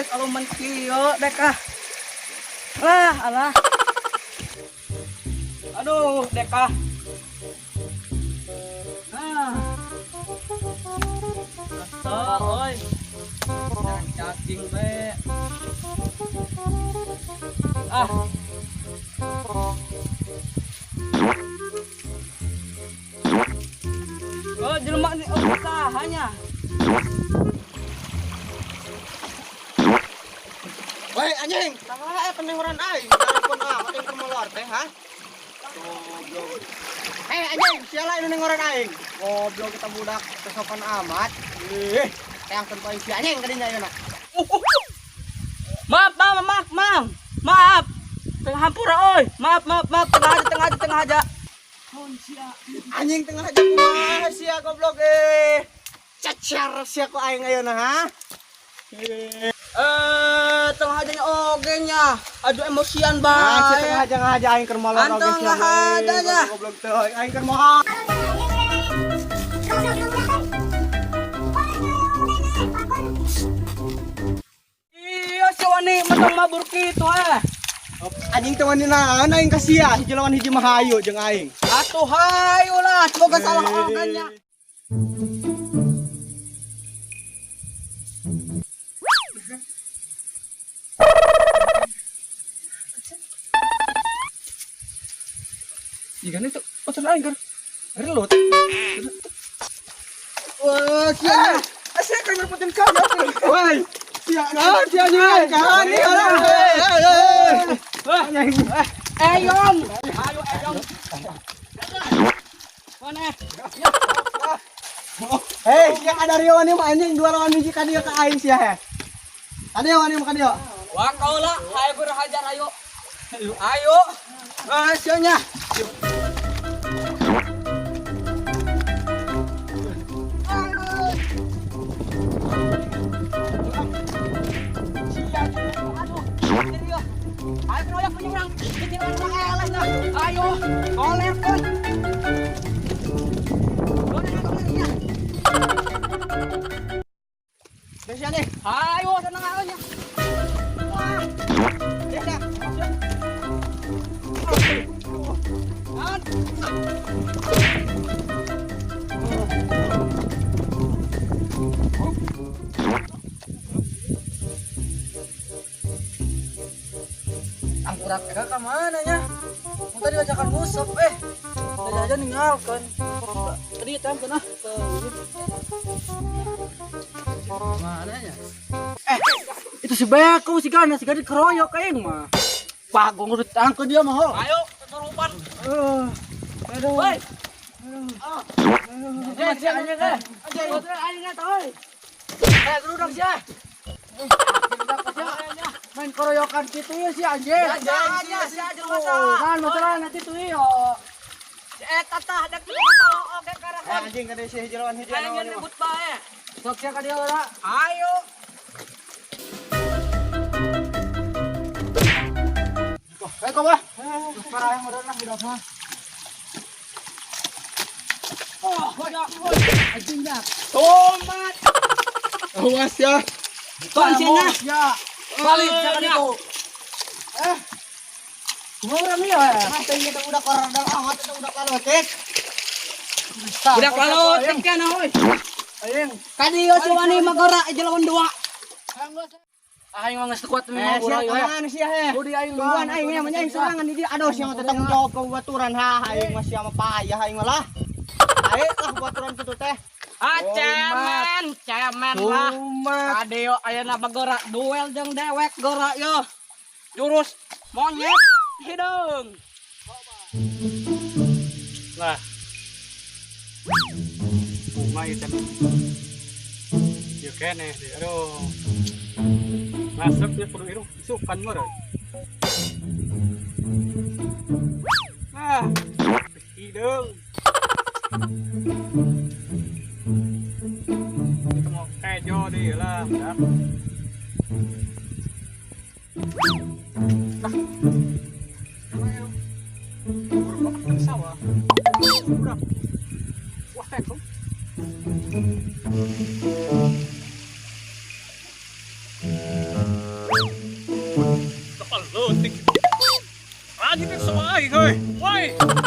Kalau men kieu dek ah. Lah, alah. Aduh, dek ah. Ah. Kesel, oi. Jangan cacing be. Ah. Oh, jelema nih, oh, usahanya. Woi anjing, salah pendengaran aing. Telepon amat yang molor teh, ha? Goblok. Eh anjing, siapa ini nengoran aing? Goblok kita budak kesopan amat. Ih, yang tentu aing si anjing kadinya ayeuna. Maaf, maaf, maaf, maaf. Maaf. Tengah hampura, oi. Maaf, maaf, maaf. Tengah aja, tengah aja, tengah aja. Anjing tengah aja kumaha sia goblok eh. Cacar sia ku aing ayeuna, ha? Eh, tengah aja oge nya. Aduh emosian Ah, sia bae. tengah aja ngaja aing keur molor oge Anteng sia. ngahaja nya. Goblok teh aing keur moal. Iya, si wani matang mabur kitu eh. Anjing teh wani naon aing ka sia, hiji lawan hiji mah hayu jeung aing. Atuh hayu lah, semoga salah oge nya. Jika itu, oh terus aing keur relut. Wah, sia. Asa kan ngerepotin kaya. Woi, sia naon sia anjing? Kahan ieu lah. Anjing. Eyong. Ayo eyong. Mana? Hei, sia kada rio wani mah anjing dua lawan hiji ka dieu ka aing sia he. Ka dieu wani mah ka dieu. Wah kau lah, ayo berhajar ayo. Ayo. Ah, sia nya. Ayo keroyok penyerang. Ayo, koler pun. Sia nih. Ayo, seneng aja. Wah. Sia. An. Angkurat eka ka mana nya? Mau tadi ajakan ngusep eh. Tadi aja ninggalkan. Tadi tem kena ke mana nya? Eh, itu si Beko si Gana, si Gana keroyok aing mah. Pagong udah tangkep dia mah. Ho. Ayo, kesurupan. Aduh. Woi. Anjing, anjing, anjing. Anjing, anjing, oi. Eh, gerudang sih. Main keroyokan gitu ya si anjing. Anjing, si anjing masalah. Kan masalah nanti tuh iyo. Si eta tah ada kieu masalah oge karahon. Anjing kada sia hiji lawan hiji. Ayo ribut bae. Sok sia ka dia lah. Ayo. Eh kau bah. Para yang udah lah udah mah. Oh, ya. Anjing ya. Tomat. Awas ya. Kuncinya. Ya. Balik jangan itu. Eh. Kumaha urang ieu ya? Ah, teh kita udah korodol amat itu udah kalotik. Udah kalau tekan oi. Aing. Kadieu si wani mah gora aja lawan dua. Aing mah geus kuat Eh, memang sia urang ieu. kamana sia he? Budi aing mah. Tungguan aing nya mah aing sorangan di dieu. Aduh sia mah teh tanggung jawab ka baturan ha aing mah sia mah payah aing mah lah. Aing lah baturan kitu teh. Ah, cemen, cemen lah. Kumat. Kadeo ayeuna bagora duel jeung dewek gora yo. Jurus monyet hideung. Lah. Kumaha ieu teh? Ieu keneh deui. Aduh. Masuknya kudu iruh isukan meureun. Ah, hideung. Kita mau kejo deh lah, udah. Lah. Ayo. Buru ke sawah. Udah. Wah, kok. Aing, heuy. Woi.